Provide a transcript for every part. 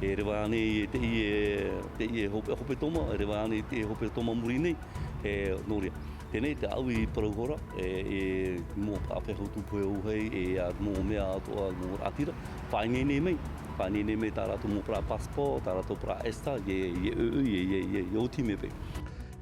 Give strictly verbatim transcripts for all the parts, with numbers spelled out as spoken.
E reva ānei e teie, teie hope, hope toma, e reva ānei teie hope toma muri nei, e, nō reira. Teie nei te ʻāʻau i parau hora, e, e, mō paʻa faʻehau tūpohe ʻōhai, e, ā, mō mea atoʻa, mō raʻatira. Faʻaineine mai, faʻaineine mai tā rātou mau parau passeport, tā rātou parau ESTA, e, e, e, e, e, e, e oti mai paʻi.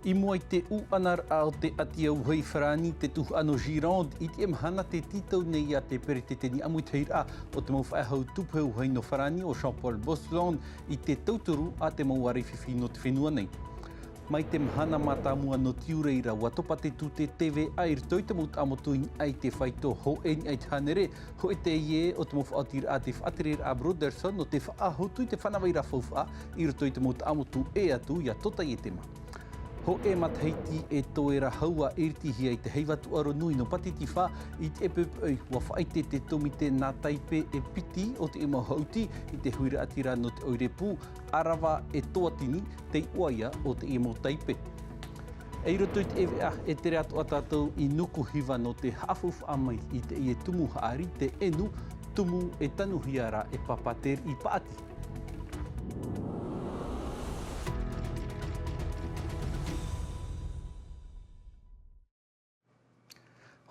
I mua i te ʻūʻanaraʻa o te ʻati ʻōhai farāni, te tuhaʻa nō Gironde, i teie mahana tē tītau nei ia te peretiteni ʻāmuitahiraʻa o te mau faʻehau tūpohe ʻōhai nō farāni, ʻo Jean-Paul Bosland, i te tauturu a te mau ārai fifi nō te fenua nei. Mai te mahana mātāmua nō tiurai ra, ʻua topa te tūtē T V A i roto i te mau taʻamotu i niʻa i te faito hōʻē i niʻa i te hānere, hōʻē teie o te mau faʻaotiraʻa a te faʻatereraʻa Brotherson nō te faʻahotu i te fānavairaʻa faufaʻa i roto i te mau taʻamotu ʻē atu iā Tota i Etema. Hōʻē matahiti e toe ra hau ʻa iritihia i te heiva tūʻaro nui nō Pātitifā i te ʻepeʻepe ʻoe, ʻua faʻaʻite te tōmite nā taipe e piti o te mau haʻuti i te huiraʻatira nō te ʻoire pū, ʻārava e Tōatini, tei ʻoaʻoa te mau taipe. E i roto i te ʻēveʻa, e tere atoʻa tātou i nuku hiva nō te haʻafaufaʻa mai i teie tumu haʻari, te ʻenu, tumu e tanuhia ra e pāpā teriʻi paʻati.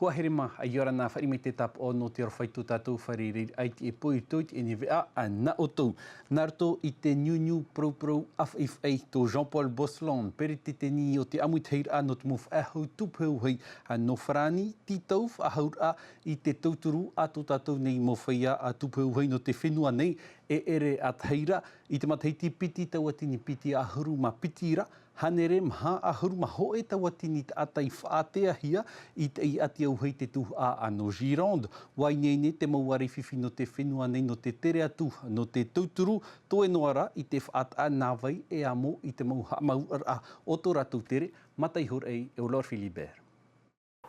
Hoa here mā, ʻia ora na, fāriʻi mai te tāpaʻo nō te aroha i tō tātou fārereiraʻa i teie pō i roto i teie veʻa nā ʻoutou. Nā roto i te niuniu parauparau ʻāfaʻifaʻi, tō Jean-Paul Bosland, peretiteni o te ʻāmuitahiraʻa nō te mau faʻehau tūpohe ʻōhai nō Farāni, tītau faʻahouraʻa i te tauturu a tō tātou nei mau feiā tūpohe ʻōhai nō te fenua nei, e ʻere ā tahi ra, i te matahiti piti tauatini piti ʻahuru mā piti ra, hānere maha ʻahuru mā hōʻē tauatini taʻata i faʻateahia i te ʻati ʻōhai, te tuhaʻa nō Gironde. ʻUa ineine te mau ārai fifi nō te fenua nei nō te tere atu nō te tauturu, toe noa ra i te faʻataʻa nā vai e amo i te mau haʻamāuʻaraʻa o tō rātou tere. Mātaihoraʻa e ʻo Laure Philibert.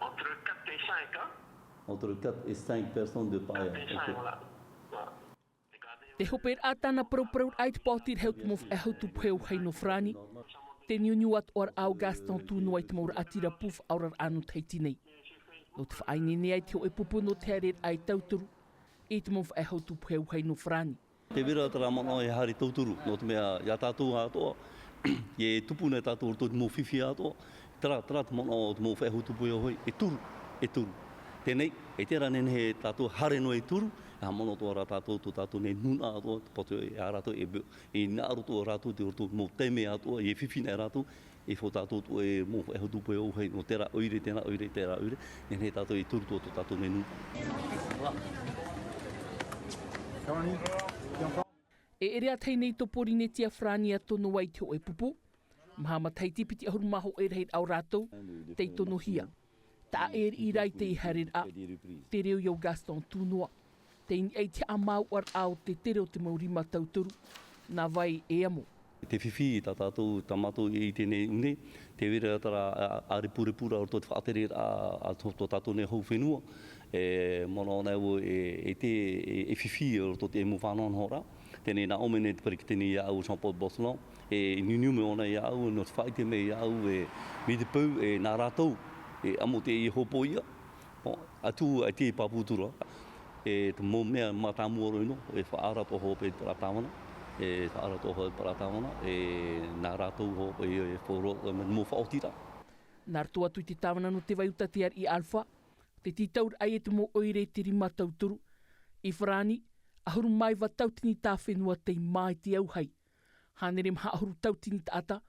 Entre quatre et cinq, hein? Entre quatre et cinq personnes de paille. Quatre et cinq, voilà. Voilà. Te hoperaʻa tāna parauparauraʻa i te paoti rahi o te mau faʻehau tūpohe ʻōhai nō Farāni, te niuniu atoʻa ra ʻo Gaston Tournois i te mau raʻatira pū faʻaoraraʻa nō Tahiti nei, nō te faʻaineine ai te hōʻē pupu nō te haereraʻa e tauturu i te mau faʻehau tūpohe ʻōhai nō Farāni. Tē vai ra terā manaʻo e haere tauturu, nō te mea, iā tātou atoʻa, e tupu nei tātou i roto i te mau fifi atoʻa, terā, terā te manaʻo o te mau faʻehau tūpohe ʻōhai, e turu, e turu. Teie nei, e ʻere nehenehe tātou e haere noa e turu, e haʻamanaʻo atoʻa ra tātou, tō tātou nei nūnaʻa atoʻa, te pātoʻi ia rātou, e, e hinaʻaro atoʻa rātou i roto i te mau taime atoʻa, e fifi nei rātou, e fau tātou atoʻa e mau faʻehau tūpohe ʻōhai, nō terā ʻoire, terā ʻoire, terā ʻoire, nehenehe tātou e turu atoʻa tō tātou nei nūnaʻa. E ʻere ā tahi nei tō Pōrīnetia Farāni ʻa tono ai i te hōʻē pupu. Maha matahiti piti ʻahuru mā hōʻē rahiraʻa o rātou tei tonohia. Taʻa ʻē riʻi rā i teie haereraʻa, te reo ia ʻo Gaston Tournois, tei niʻa i te haʻamāuʻaraʻa o te tere o te mau rima tauturu, nā vai e amo. Te fifi tā tātou, tā mātou i teie nei ʻū nei, tē vai ra terā, ā, ʻārepurepu ra o roto i te faʻatereraʻa a tō, tō tātou nei hau fenua, e, manaʻo nei au e, e te, e, e fifi o roto i te mau faʻanahonahoraʻa. Teie nei nā ʻō mai nei te peretiteni iāʻu, Jean-Paul Bosland, e niuniu mai ʻōna iāʻu, nō te faʻaʻite mai iāʻu, e, mai te peu, e, nā rātou, e, amo teie hōpoiʻa. Ō, atu, ʻaita e pāpū atu ra, e, te mau mea mātāmua roa ʻino, e faʻaara atoʻa hoʻi i te parau tāvana, e faʻaara atoʻa hoʻi i te parau tāvana, e, nā rātou hoʻi, e, e faʻaroʻo, e, mau faʻaotiraʻa. Nā roto atu i te tāvana nō te vai uta, te ariʻi Alpha, tē tītau ra ai e te mau ʻoire i te rima tauturu. I Farāni, ʻahuru mā iva tauatini tā fenua tei mā i te ʻōhai. Hānere maha ʻahuru tauatini taʻata,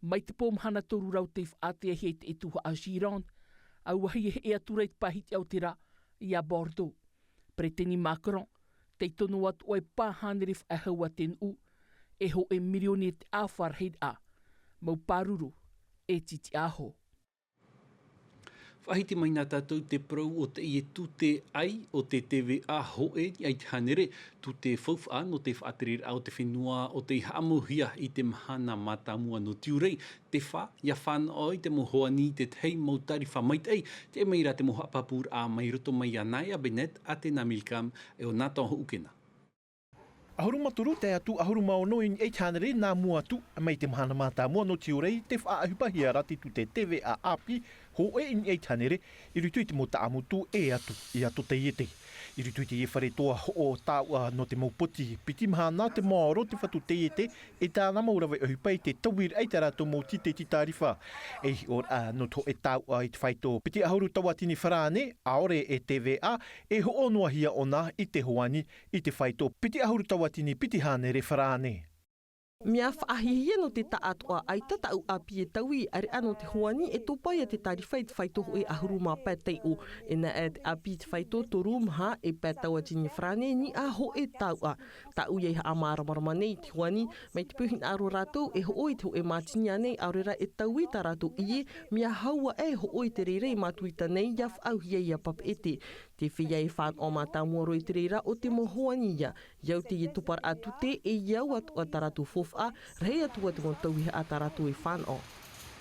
mai te pō mahana toru rau tei faʻateahia i te tuhaʻa Gironde, auahi e heʻe atu ra i te pāhiti aotera, iā Bordeaux. Peretiteni Macron, tei tono atoʻa e pā hānere faʻahou a te nuʻu, e hōʻē mirioni e te ʻāfa rahiraʻa, mau pāruru, e titiʻaho. Faʻahiti mai na tātou te parau o teie tūtē ʻai o te T V A hōʻē i te hānere, tūtē faufaʻa nō te faʻatereraʻa o te fenua o tei haʻamauhia i te mahana mātāmua nō tiurai, te fā, ʻia fānaʻo i te mau hoani i te tahi mau tarifa maitaʻi, teie mai rā te mau haʻapāpūraʻa mai roto mai iā Naya Bennett, Atena Milcam, e ʻo Nathan Hoʻukena. ʻAhuru mā toru tae atu ʻahuru mā ono i niʻa i te hānere nā mua atu, mai te mahana mātāmua nō tiurai tē faʻaʻohipahia ra te tūtē T V A ʻāpī, Hōʻē i niʻa i te hānere i roto i te mau taʻamotu e atu i atu taiete. I roto i teie fare toa hoʻo tāuʻa nō te mau poti piti mahana te maoro te fatu taiete e tāna mau rave ʻohipa i te tauiraʻa i tā rātou mau tīteti tārifa. E hiʻoraʻa nō te hōʻē tāuʻa i te faito piti ʻahuru tauatini farāne ʻaore e tva e hoʻo noahia ʻōna i te hoani i te faito piti ʻahuru tauatini piti hānere farāne. Mea faʻahiahia nō te taʻatoʻa ʻaita taʻu ʻāpī e taui ʻareʻa nō te hoani e topa ia te tārifa i te faito hōʻē ʻahuru mā pae taiʻo. E nā ʻā te ʻāpī i te faito toru maha e pae tauatini farāne niʻa hōʻē tāuʻa. Taʻu ia i haʻamāramarama nei i te hoani mai te peu hinaʻaro rātou e hoʻo i te hōʻē mātini ānei ʻaore rā e taui tā rātou ie mea hau aʻe e hoʻo i te reira i mātuita nei ia faʻauhia ia papeʻete. Te feiā e fānaʻo mātāmua roa i te reira o te mau hoani ia i au teie toparaʻa tute e i au atoʻa tā rātou faufaʻa rahi atu ā te mau tauihaʻa tā rātou e fānaʻo.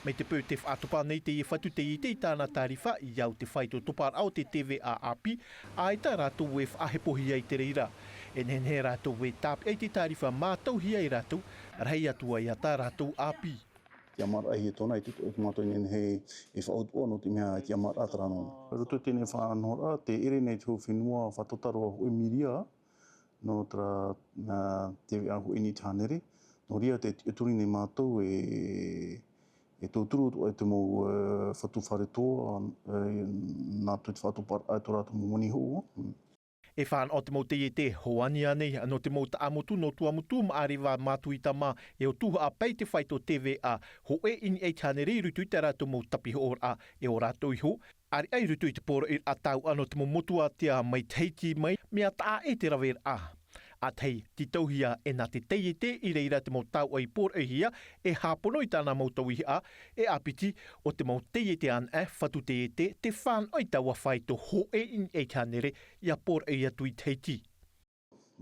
Mai te peu te faʻatopa nei teie fatu taiete i tāna tārifa i au te faito toparaʻa o te tva ʻāpī ʻaita rātou e faʻahepohia i te reira. E nehenehe rātou e tāpeʻa i te tārifa mātauhia e rātou rahi atu ā ia tā rātou ʻāpī. Tiʻamāraʻa hia tōna i te toʻe te mātou i nehenehe e faʻautuʻa nō te mea tiʻamāraʻa tārā nōna. Roto i teie faʻanahoraʻa te ʻere nei te hau fenua faʻatata roa hōʻē miria nō tārā tva hōʻē i niʻa i te hānere. Nō reira te tiʻaturi nei mātou e e tauturu atu ā i te mau fatu fare toa nā roto i te faʻatoparaʻa i tō rātou mau moni hoʻo. E fānaʻo te mau taiete hoani ānei nō te mau taʻamotu nō tuamotu maʻareva mātuita mā e o tuhaʻa pae i te faito tva hōʻē i niʻa i te hānere i roto i tā rātou mau tapi hoʻoraʻa e o rātou iho ʻareʻa i roto i te poroʻiraʻa tāuʻa nō te mau motu ātea mai tahiti mai mea taʻa e te raveraʻa. ʻĀtahi tītauhia e nā te taiete i reira te mau tāuʻa i poroʻihia e hāpono i tāna mau tauihaʻa e ʻāpiti o te mau taiete anaʻe fatu taiete te fānaʻo i taua faito hōʻē i niʻa i te hānere ia poroʻi atu i tahiti.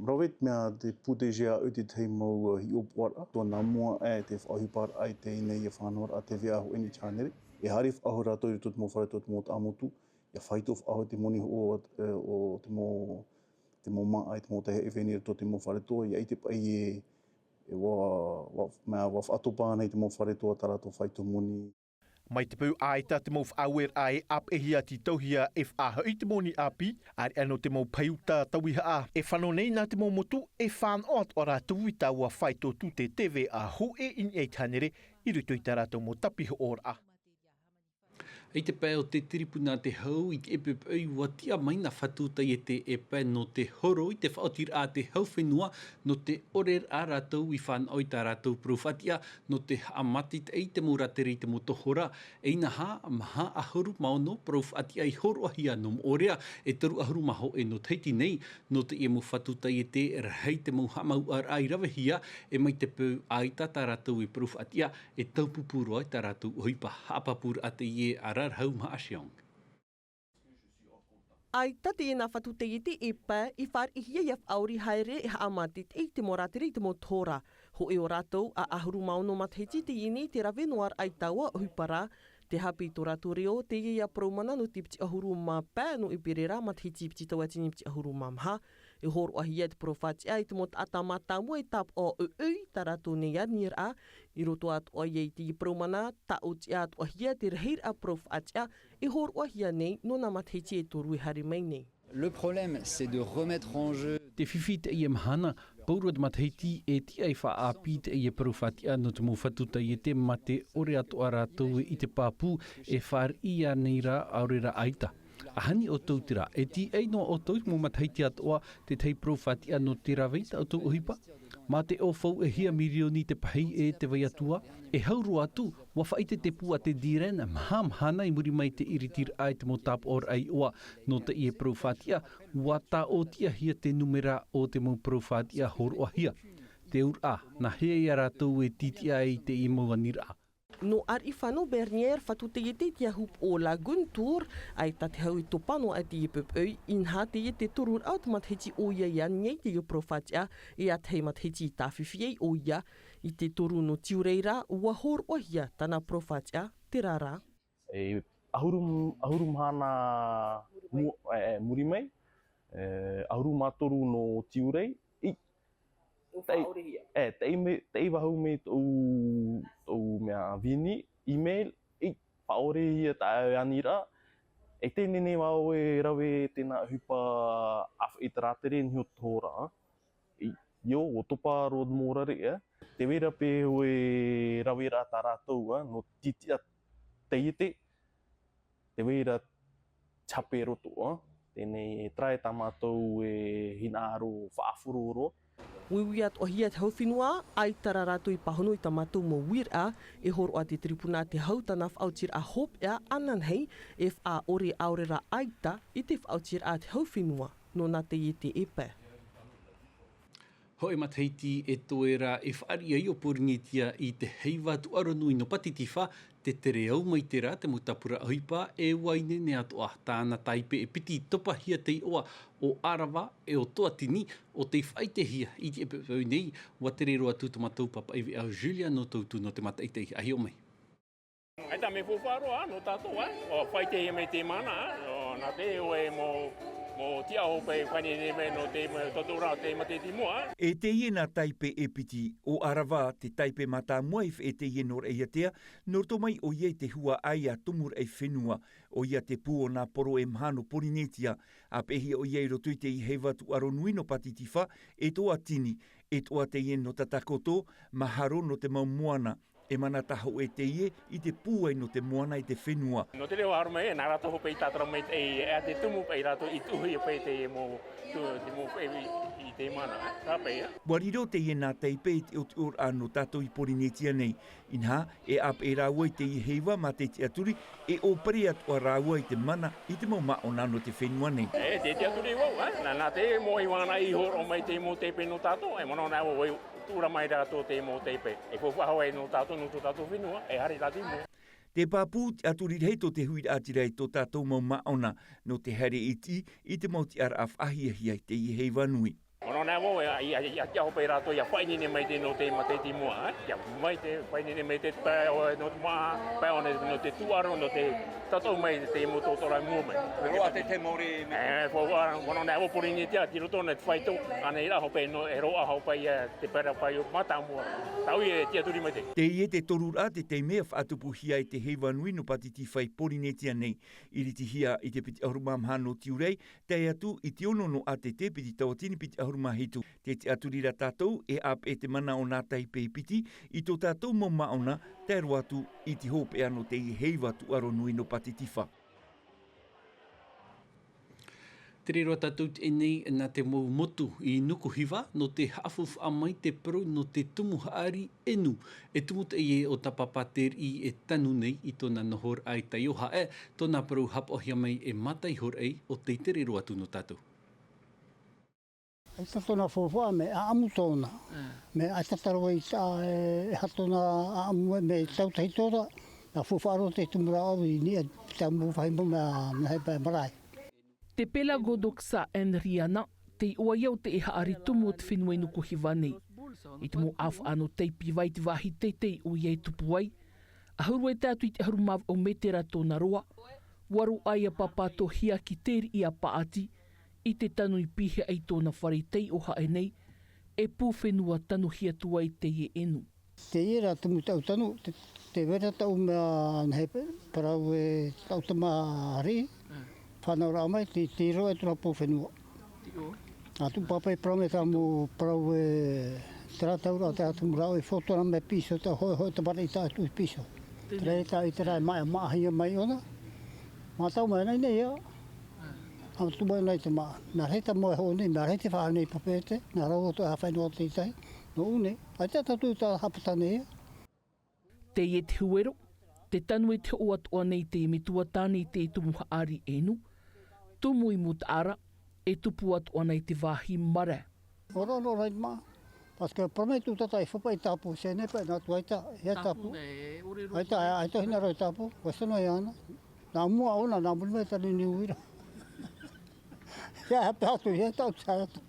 Rave te mea te pūteihia au i te tahi mau hiʻopoʻaraʻa toa nā mua aʻe te faʻaʻohiparaʻa i teie nei faʻanahoraʻa tva hōʻē i niʻa i te hānere e haere faʻaʻohi rātou i roto i te mau fare tō te mau taʻamotu ia faito faʻaʻohi te moni hoʻo o te mau te mau māʻa i te mau taihaʻi veni i roto i te mau fare toa ia ʻite paʻi e ua ua faʻatopa ana i te mau fare toa tā rātou faito moni. Mai te peu ʻaita te mau faʻaueraʻa e ʻāpeʻehia tītauhia e faʻahoʻi te moni ʻāpī ʻareʻa nō te mau paiuta tauihaʻa e fano nei nā te mau motu e fānaʻo atoʻa rātou i taua faito tute tva hōʻē i niʻa i te hānere i roto i tā rātou mau tapi hoʻoraʻa. I te pae o te tiripuna te hau i te ʻepeʻepeʻoi ua tiʻa mai nā fatu taiete e pae nō te horo i te faʻaotiraʻa a te hau fenua nō te ʻoreraʻa rātou i fānaʻo i tā rātou parau faʻatiʻa nō te haʻamaitaʻi i te mau rātere i te mau tohora e inaha maha ʻahuru mā ono parau faʻatiʻa i hōroʻahia nō moʻorea e toru ʻahuru mā hōʻē nō tahiti nei. Nō teie mau fatu taiete rahi te mau haʻamāuʻaraʻa i ravehia e mai te peu ʻaita tā rātou e parau faʻatiʻa e taupupū roa i tā rātou ʻohipa haʻapapūraʻa teie a rarahau maha a siong. ʻAita teie nā fatu taiete e pae i fāriʻihia ia faʻaori haere e haʻamaitaʻi i te mau rātere i te mau tohora. Hōʻē o rātou a ʻahuru mā ono matahiti teie nei te rave noa raʻa i taua ʻohipa rā. Te hape i tō rātou reo teie ia parau mana nō te piti ʻahuru mā pae nō ʻeperēra matahiti piti tauatini piti ʻahuru mā maha. E hōroʻahia te parau faʻatiʻa i te mau taʻata mātāmua e tāpaʻo ʻoʻoi tā rātou nei aniraʻa i roto atoʻa ia i teie parau mana taʻotiʻa atoʻahia te rahiraʻa parau faʻatiʻa e hōroʻahia nei nō nā matahiti e toru e haere mai nei. Le problème, c'est de remettre en jeu. Te fifi i teie mahana, pauroa te matahiti e tiʻa i faʻaʻāpī teie parau faʻatiʻa nō te mau fatu taiete mā te ʻore atoʻa rātou i te pāpū e fāriʻi ānei rā ʻaore rā ʻaita. ʻAhani ʻoutou te rā e tīʻai noa ʻoutou i te mau matahiti atoʻa te tahi parau faʻatiʻa nō te rave i tā ʻoutou ʻohipa. Mā te ʻōfau e hia mirioni te pahi e te vai atu ā e hau roa atu. Ua faʻaʻite te pū a te diren maha mahana i muri mai i te iritiraʻa i te mau tāpaʻoraʻa iʻoa nō teie parau faʻatiʻa. Ua tāʻotiʻahia te numera o te mau parau faʻatiʻa hōroʻahia. Te auraʻa nā hea ia rātou e tītiʻa ai i teie mau aniraʻa. Nō ariʻi fano bernier fatu taiete i te ahu pō laguntur. ʻAita te hau i topa noa aʻe teie pepeʻoi inaha teie te toruraʻa o te matahiti ʻoia i ani ai teie parau faʻatiʻa. E ʻātahi matahiti i tāfifi ai ʻoia i te toru nō tiurai rā ua hōroʻahia tāna parau faʻatiʻa. Te rā rā e ʻahuru ʻahuru mahana muri mai ʻahuru mā toru nō tiurai. I taʻi e taʻi mai taʻi vahu mai tōʻu tōʻu mea vini email. I paʻorehia taʻa aniraʻa. E teie nei vau e rave tēnā ʻohipa ʻāfaʻi tarātere niho tohora. I, io, ʻo Topa Road Mōrare, ʻe. Te vera pē hōʻē raveraʻa tā rātou, ʻa, nō Titiʻa Taiete, te vera Te Hape Roto, ʻa. Teie e tae tā mātou e hinaʻaro faʻaʻāfaro roa. Uiui atoʻa hia te hau fenua, ʻaita rā rātou i pāhono i tā mātou mau uiraʻa, e hōroʻa te tiripuna te hau tāna faʻaotiraʻa hopeʻa ananahi, e faʻaʻore ʻaore rā ʻaita i te faʻaotiraʻa te hau fenua, nō nā teie te ʻepa. Hōʻē matahiti e toe ra e fāriʻi ai ʻo Pōrīnetia i te heiva tūʻaro nui nō Pātitifā, te tere au mai terā te mau tāpura ʻohipa e ua ineine atoʻa tāna taipe e piti topahia te iʻoa ʻo ʻArava ʻe ʻo Toatini, ʻo tei faʻaʻitehia i te ʻepeʻepe nei, ua tere roa atu tō mātou pāpaʻi veʻa ʻo Julia nō Tautu nō te mātaʻitaʻi, ʻa hiʻo mai. ʻAita mea faufaʻa roa nō tātou, ʻa, ʻua faʻaʻitehia mai te mana, ʻa, ʻo nā te ʻoe mau, mau tiʻa hopeʻa e faʻaineine mai nō te, mau tōtōrā o te matahiti i mua, ʻa. E teie nā taipe e piti, ʻo ʻArava te taipe mātāmua i faʻaʻitehia nō Raʻiātea, nō roto mai ʻoia i te huaʻai a Tōmuraʻi Fenua, ʻoia te pū o nā poro e maha nō Pōrīnetia, ʻāpeʻehia ʻoia i roto i te heiva tūʻaro nui nō Pātitifā, e Toatini, e toʻa teie nō Tatakoto, mahalo nō te mau moana, e mana tahoʻe teie i te pūai nō te moana e te fenua. Nō te reo haere mai, nā rātou hopeʻa i tātara mai, e, e te tumu paʻi rātou i tuʻuhia paʻi te mau, tu-, te mau paʻi i, i te mana, ʻa, tā paʻi, ʻa. Ua riro teie nā taipe i te ʻotiʻoraʻa nō tātou i Pōrīnetia nei. Inaha, e ʻāpeʻe rāua i teie heiva mā te tiʻaturi, e ʻōpere atoʻa rāua i te mana i te mau māʻona nō te fenua nei. E, te tiʻaturi vau, ʻa, nā, nā te mau heiva nā i hōroʻa mai te mau taipe nō tātou, e manaʻo nā vau, e tuʻu ra mai rātou te mau taipe. E faufaʻa hoʻi nō tātou, nō tō tātou fenua, e haere rātou i mua. Te pāpū tiʻaturi rahi tō te huiraʻatira i tō tātou mau māʻona, nō te haere iti i te mau tiʻaraʻa faʻahiahia i teie heiva nui. Manaʻo nā vau, e, ia, ia, ia tiʻa hopeʻa rātou, ia faʻaineine mai te nō te matahiti i mua, ʻa. Ia mai te, faʻaineine mai te pae, ʻo, nō te māʻa, pae ʻo nō, nō te tūʻaro, nō te tatau mai te mau tōtōrā i mua mai. Roa te, te maori me. E, faufaʻa, manaʻo nā vau Pōrīnetia, tei roto nā te faito, ʻaneira hopeʻa nō, e roaʻa hopeʻa ia te pae ra pae ʻo mātāmua. Tāʻu e tiʻaturi mai te. Teie te toruraʻa te taime e faʻatupuhia ai te heiva nui nō Pātitifā i Pōrīnetia nei. I ritihia i te piti ʻahuru mā maha nō Tiurai, tae atu i te ono nō ʻĀtete, piti tauatini piti ʻahuru mā hitu. Te tiʻaturi ra tātou, e ʻāpeʻe te mana o nā taipe e piti, i tō tātou mau māʻona, tae roa atu i te hopeʻa nō teie heiva tūʻaro nui nō Pātitifā. Tere roa tātou teie nei nā te mau motu i Nukuhiva, nō te haʻafaufaʻa mai te parau nō te tumu haʻari ʻenu. E tumu teie o tā Pāpā Teriʻi e tanu nei i tōna nohoraʻa i Taiohaʻa, tōna parau haʻapaʻohia mai e Mata Ihoraʻi, ʻo tei tere roa atu nō tātou. ʻAita tōna faufaʻa, mea ʻaʻamu tōna. Mm. Mea ʻaita tārava i taʻa, e, e aha tōna ʻaʻamu, e, mea tautahi tōna, nā faufaʻa roa te tumu rāʻau i niʻa, te ʻaʻamu faʻahimo mea, mea he pae marae. Te Pelagodoxa enriana, te iʻoa ia o te haʻari tumu o te fenua i Nukuhiva nei. I te mau ʻāfaʻa nō Taipīvai te vāhi teitei ʻoia e tupu ai. ʻAhuru e tae atu i te ʻahuru mā vaʻu mētera tōna roa. Ua roaʻa ia pāpātohia ki Teriʻi a Paʻati, i te tanu i pihaʻi i tōna fare i Taiohaʻa nei, e pū fenua tanuhia atu ai teie ʻenu. Teie rā tumu taʻu tanu, te, te vera taʻu mea nehe parau e taʻu tamariʻi, fānauraʻa mai, te, te roa e tōna pū fenua. Atu pāpaʻi parau me tā mau parau e terā tauraʻa te atu murau e fōtō rā mea piso, tā hōʻē, hōʻē tamariʻi tā atu i piso. Terā e tā i terā e maʻa, maʻahia mai ʻōna. Mā tau mai nei nei ia. Atu mai nei te maʻa. Mea rahi tā mau e hoʻo nei, mea rahi te faʻahou nei papeete, nā rau atu e hāfai noa te tahi. Nō ʻū nei. ʻAita tātou tā hapata nei ia. Teie te huero, te tanu e te hoʻo atoʻa nei te metua tāne i te tumu haʻari ʻenu, tumu i Mutaʻara, e tupu atoʻa nei te vāhi marae. Ora, ora, ora, ma. Parce que premier tu tata e fapa i tapu, se ne pa na tu aita, e tapu. Aita, aita hina ro tapu, wa sono yana. Na mua ona, na mua me tani ni uira. Ya, pa tu, ya, ta, ta, ta.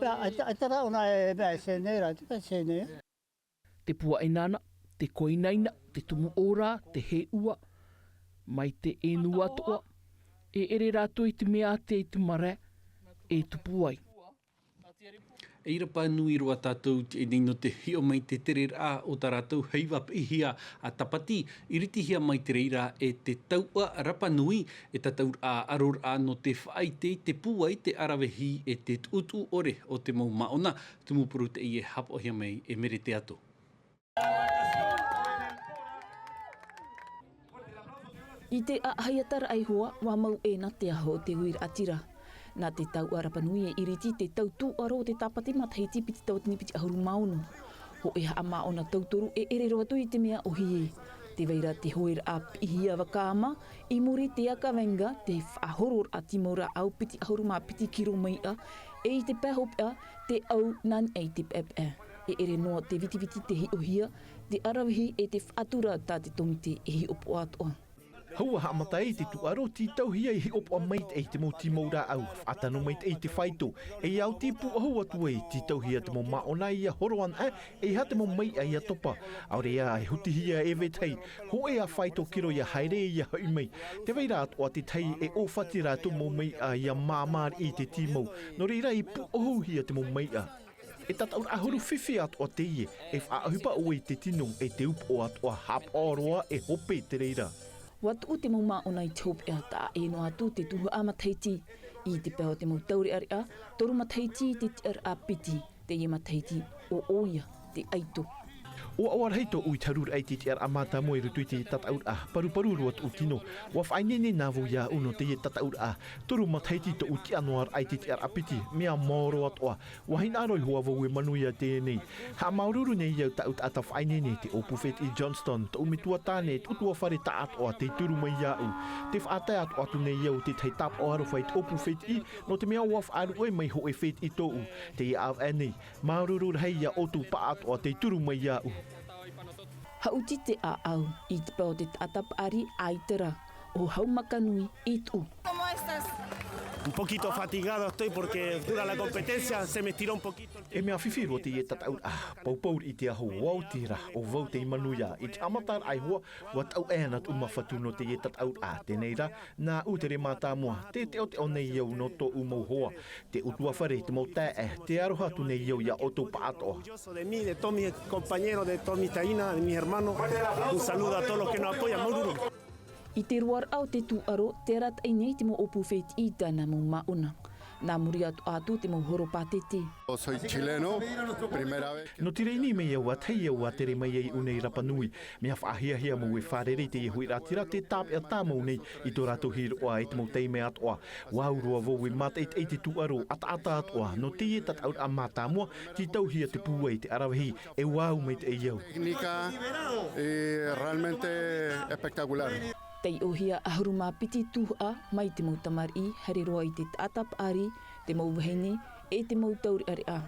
Ya, aita, aita ra ona e, e, se ne ra, e, se ne. Te puaʻinaina, te koinaina, te tumu ʻōrā, te hēʻua, mai te ʻenu atoʻa, e ʻere rātou i te mea ātea i te marae, e tupu ai. I Rapa Nui roa tātou i teie nei nō te hiʻo mai te tereraʻa o tā rātou heiva piʻihia a Tāpati, i iritihia mai te reira e te Tauʻa Rapa Nui, e tataʻuraʻa aroraʻa nō te faʻaʻite i te pūai, te aravihi e te tuʻutuʻu ʻore o te mau māʻona, tumu purū teie e haʻapaʻohia mai e Mere Teato. I te ʻāʻahiataraʻa iho ā, ʻua mau ʻē na te aho o te uiraʻatira. Nā te Tauʻa Rapa Nui e iriti te tau tūʻaro o te Tāpati matahiti piti tauatini piti ʻahuru mā ono. Hōʻē haʻamāʻona tauturu e ʻere roa atu i te mea ʻōhie. Tē vai ra te hoeraʻa piʻihia vakaama, i muri te aka venga, te faʻahororaʻa tīmau rāʻau piti ʻahuru mā piti kiro maiʻa, e i te pae hopeʻa, te ʻau nā niʻa i te peʻapeʻa. E ʻere noa te vitiviti te hiʻohia, te aravihi e te faʻatura tā te tōmite e hiʻopoʻa atoʻa. Hou ā haʻamata ai te tūʻaro, tītauhia e hiʻopoʻa maitaʻi te mau tīmau rāʻau, faʻatano maitaʻi i te faito, e ia oti pūʻohu atu ai, tītauhia te mau māʻona ia horo anaʻe, e ʻeiaha te mau maiʻa ia topa, ʻaore ā e hutihia e vetahi, hōʻē ā faito kiro ia haere ia hoʻi mai. Tē vai ra atoʻa te tahi e ʻōfati rātou mau maiʻa ia māmā riʻi i te tīmau, nō reira i pūʻohuhia te mau maiʻa. E tataʻuraʻa huru fifi atoʻa teie, e faʻaʻohipa ʻoe i te tino, e te upoʻo atoʻa, haʻapaʻo roa e hope te reira. ʻUa tuʻu te mau māʻona i te hopeʻa, taʻa ʻē noa atu te tuhaʻa matahiti. I te pae o te mau taureʻareʻa, toru matahiti i te tiʻaraʻa piti, teie matahiti ʻo ʻoia te ʻaito. ʻOaʻoa rahi tōʻu i te haruraʻa i te tiʻaraʻa mātāmua i roto i te tataʻuraʻa, paruparu roa tōʻu tino. ʻUa faʻaineine nā vau iāʻu nō teie tataʻuraʻa, toru matahiti tōʻu tiʻa noa raʻa i te tiʻaraʻa piti, mea maoro atoʻa. ʻUa hinaʻaro iho ā vau e manuia teie nei. Haʻamāuruuru nei au tāʻu taʻata faʻaineine, te ʻōpū fētiʻi Johnston, tōʻu metua tāne, te ʻutuāfare taʻatoʻa tei turu mai iāʻu. Tē faʻatae atoʻa atu nei au te tahi tāpaʻo aroha i te ʻōpū fētiʻi, nō te mea ʻua faʻaruʻe mai hōʻē fētiʻi tōʻu, teie ʻāvaʻe nei. Māuruuru rahi ia ʻoutou pāʻatoʻa tei turu mai iāʻu. Haʻuti te ʻāʻau, i te pae o te taʻata paʻari ʻaita rā, ʻo Haumaka Nui i tuʻu. Un poquito fatigado estoy porque dura la competencia, se me estiró un poquito el tiempo. E mea fifi roa teie tataʻuraʻa, paupau riʻi te aho, ʻua oti rā, ʻo vau tei manuia, i te haʻamataraʻa iho ā, ʻua tauʻe ana tōʻu mafatu nō teie tataʻuraʻa, teie rā, nāʻu te tere mātāmua, tē teʻoteʻo nei au nō tōʻu mau hoa, te ʻutuāfare, te mau taeaʻe, tē aroha atu nei au iā ʻoutou pāʻatoʻa. Orgulloso de mí, de todos mis compañeros, de todos mis taina, de mis hermanos. Un saludo a todos los que nos apoyan, māuruuru. I te roaraʻa o te tūʻaro, tē arataʻi nei te mau ʻōpū fētiʻi i tāna mau māʻona. Nā muri atoʻa atu te mau horopātete. Yo soy chileno, primera vez que... Nō te reira nei mai au, ʻua tahi au ʻua tere mai ai iʻu nei Rapa Nui. Mea faʻahiahia mau e fārerei i teie huiraʻatira, tē tāpeʻa tāmau nei i tō rātou hiroʻa e te mau taime atoʻa. ʻUa au roa vau e mātaʻitaʻi i te tūʻaro ʻataʻata atoʻa nō teie tataʻuraʻa mātāmua, tītauhia te pūai, te aravihi, e ʻua au maitaʻi au. Técnica, eh, realmente espectacular. Taiʻohia ʻahuru mā piti tuhaʻa mai te mau tamariʻi, haere roa i te taʻata paʻari, te mau vahine, e te mau taureʻareʻa.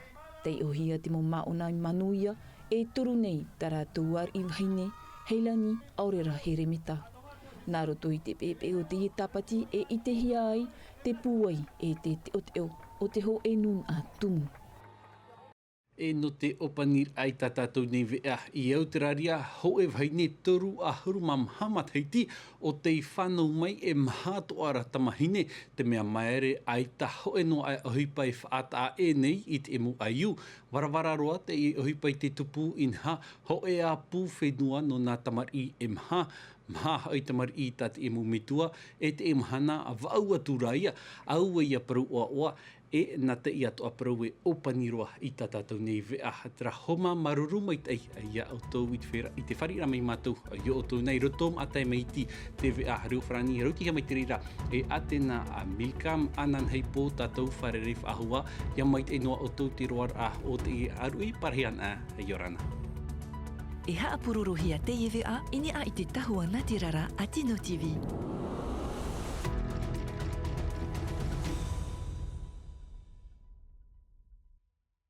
Taiʻohia te mau māʻona i manuia, e toru nei tā rātou ariʻi vahine, Heilani ʻaore rā Heremeta. Nā roto i te peʻepeʻe o teie tāpati e ʻitehia ai te pūai e te teʻoteʻo o te hōʻē nūnaʻa tumu. E nō te ʻōpaniraʻa i tā tātou nei veʻa i Auteraria, hōʻē vahine toru ʻahuru mā maha matahiti, ʻo tei fānau mai e maha atoʻa ra tamahine, te mea māere ʻaita hōʻē noa aʻe ʻohipa e faʻataʻa ʻē nei i te ʻemu ʻaiū. Varavara roa teie ʻohipa i te tupu, inaha, hōʻē ā pū fenua nō nā tamariʻi e maha, maha hoʻi tamariʻi tā te ʻemu metua, e teie mahana vaʻu atu rā ia, auē ia parau ʻoaʻoa, e nā teie atoʻa parau e ʻōpani roa i tā tātou nei veʻa. Terā hoʻi, māuruuru maitaʻi iā ʻoutou i te fāri-, i te fāriʻiraʻa mai mātou iā ʻoutou nei. Roto maʻa taime iti te veʻa Reo Farāni, rautihia mai te reira e Atena a Milka. Ananahi pō tātou fārerei faʻahou ā, ʻia maitaʻi noa ʻoutou i te roaraʻa o teie ʻāruʻi, parahi ana, ʻia ora na. E haʻapurorohia teie veʻa i niʻa i te tahua nātirara a Tino TV.